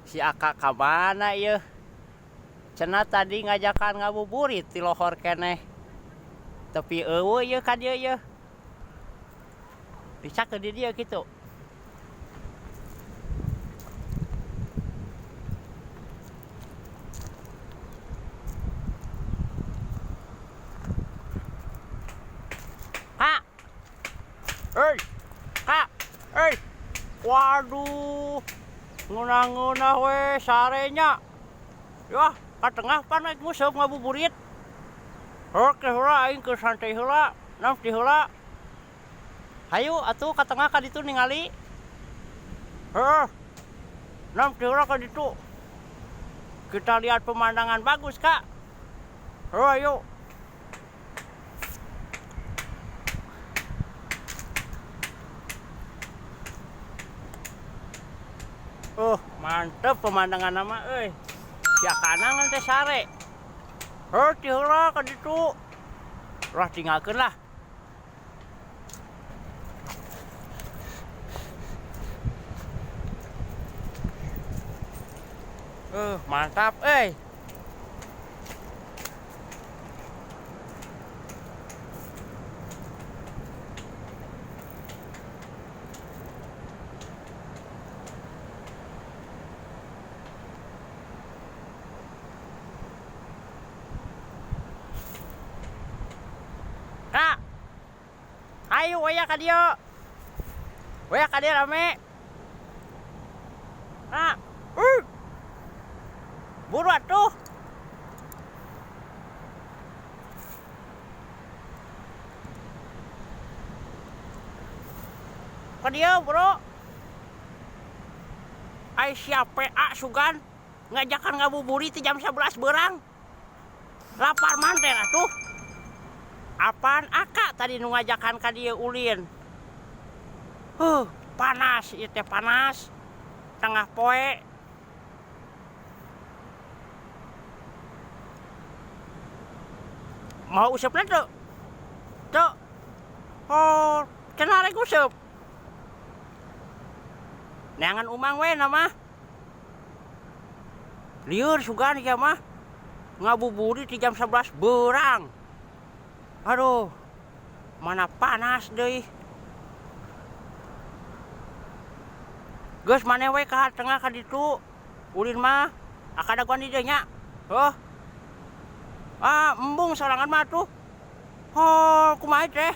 Si Aka ka mana yeuh? Cenah tadi ngajakan ngabuburit ti lohor keneh. Tapi eueuh yeuh ka dieu yeuh. Bisa ke di dieu kitu. Kak. Euy. Kak. Euy. Waduh. Ngeunah-ngeunah we sare nya. Yah, ka tengah pan naik nguseup ngabuburit. Oke heula aing keur santai heula, nam ti heula. Hayu atuh ka tengah ka ditu ningali. Heuh. Nam ti heula ka ditu. Kita lihat pemandangan bagus, Kak. Heuh ayo. Mantep pemandangan mah euy. Sia kanangan teh sare. Heuh ti heula ka ditu. Ulah tinggalkeun lah. Mantap euy. Kak, ayo waya ka dieu. Waya ka dieu rame. Kak, Buru atuh. Ka dieu bro. Ai sia PA sugan ngajakan ngabuburit ti jam 11 beurang. Lapar manten atuh. Apaan aka tadi nu ngajakan ka dieu ulin. Huh, panas ieu teh panas. Tengah poe. Mau usupna teu? Teu. Oh, cenah rek useup. Neangan umang we na mah. Lieur sugan ieu mah. Ngabuburit di jam 11 beurang. Aduh, mana panas deui. Geus maneh we ka tengah ka ditu. Ulin mah aka dagoan di dieu nya. Heuh. Ah, embung sorangan mah atuh. Oh, kumaha teh?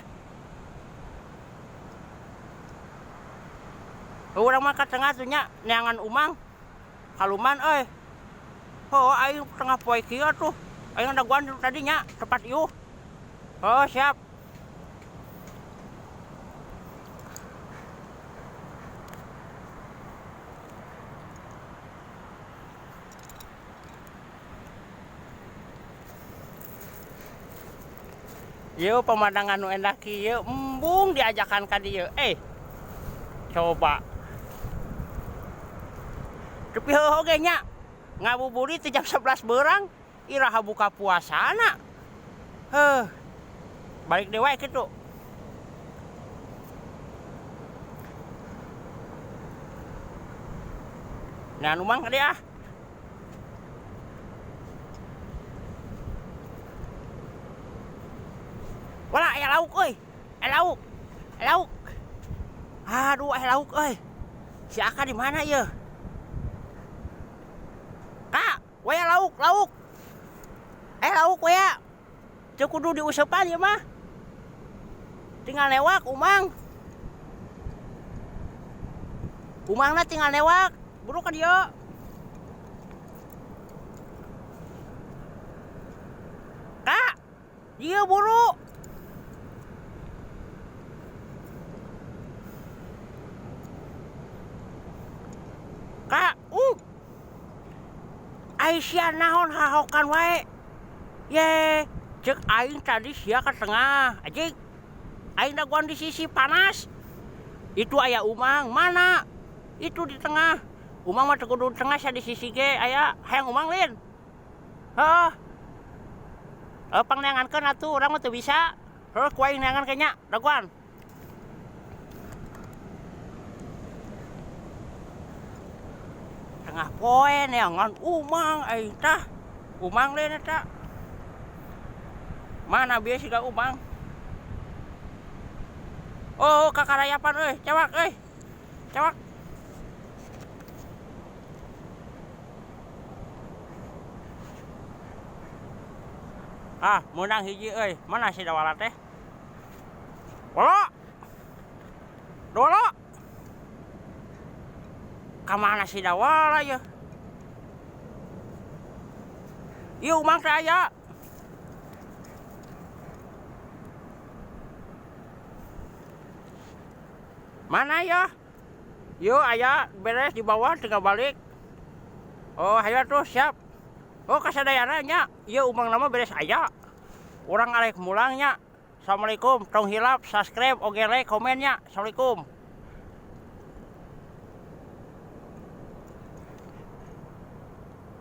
Urang mah ka tengah tuh nya neangan umang. Kaluman euy. Heuh aing tengah poe kieu atuh. Aing dagoan tadi nya tempat iuh. Oh, siap. Ieu pemandangan nu endah kieu embung diajakan ka dieu eh. Coba. Tapi heuh oge nya ngabuburit teh jam 11 beurang iraha buka puasana. Heuh. Balik deui wae kitu. Nah, nu mang ka dieu ah. Wala aya lauk euy. Aya lauk. Aya lauk. Aduh, aya lauk euy. Si Aka di mana ieu? Kak, waya lauk, lauk. Eh lauk waya. Teu kudu diuseupan ieu mah. Tinggal newak umang. Umangna tinggal newak. Buru ka dieu. Kak, dieu buru. Kak, Ai sia naon hahokan wae. Ye, cek aing tadi sia ka tengah. Ajik. Aing dagoan di sisi panas. Itu aya umang, mana? Itu di tengah. Umang mah teu kudu di tengah sia di sisi ge aya. Hayang umang lin. Heuh. Heuh pangneangankeun atuh urang mah teu bisa. Heuh ku aing neangan ke nya, dagoan. Tengah poe neangan Umang aing tah. Umang lain eta. Mana bieu siga Umang? Oh, kakarayapan euy, cewak euy. Cewak. Ah, meunang hiji euy. Mana si Dawala teh? Wala. Dawala. Ka mana si Dawala ya? Ieu Umang teh aya. Mana ya? Yuk aya beres di bawah tinggal balik. Oh, hayo tuh siap. Oh, kasadayana nya. Ieu Umang nama beres aya. Urang arek mulangnya. Assalamualaikum, tong hilap subscribe, oge like, komennya. Assalamualaikum.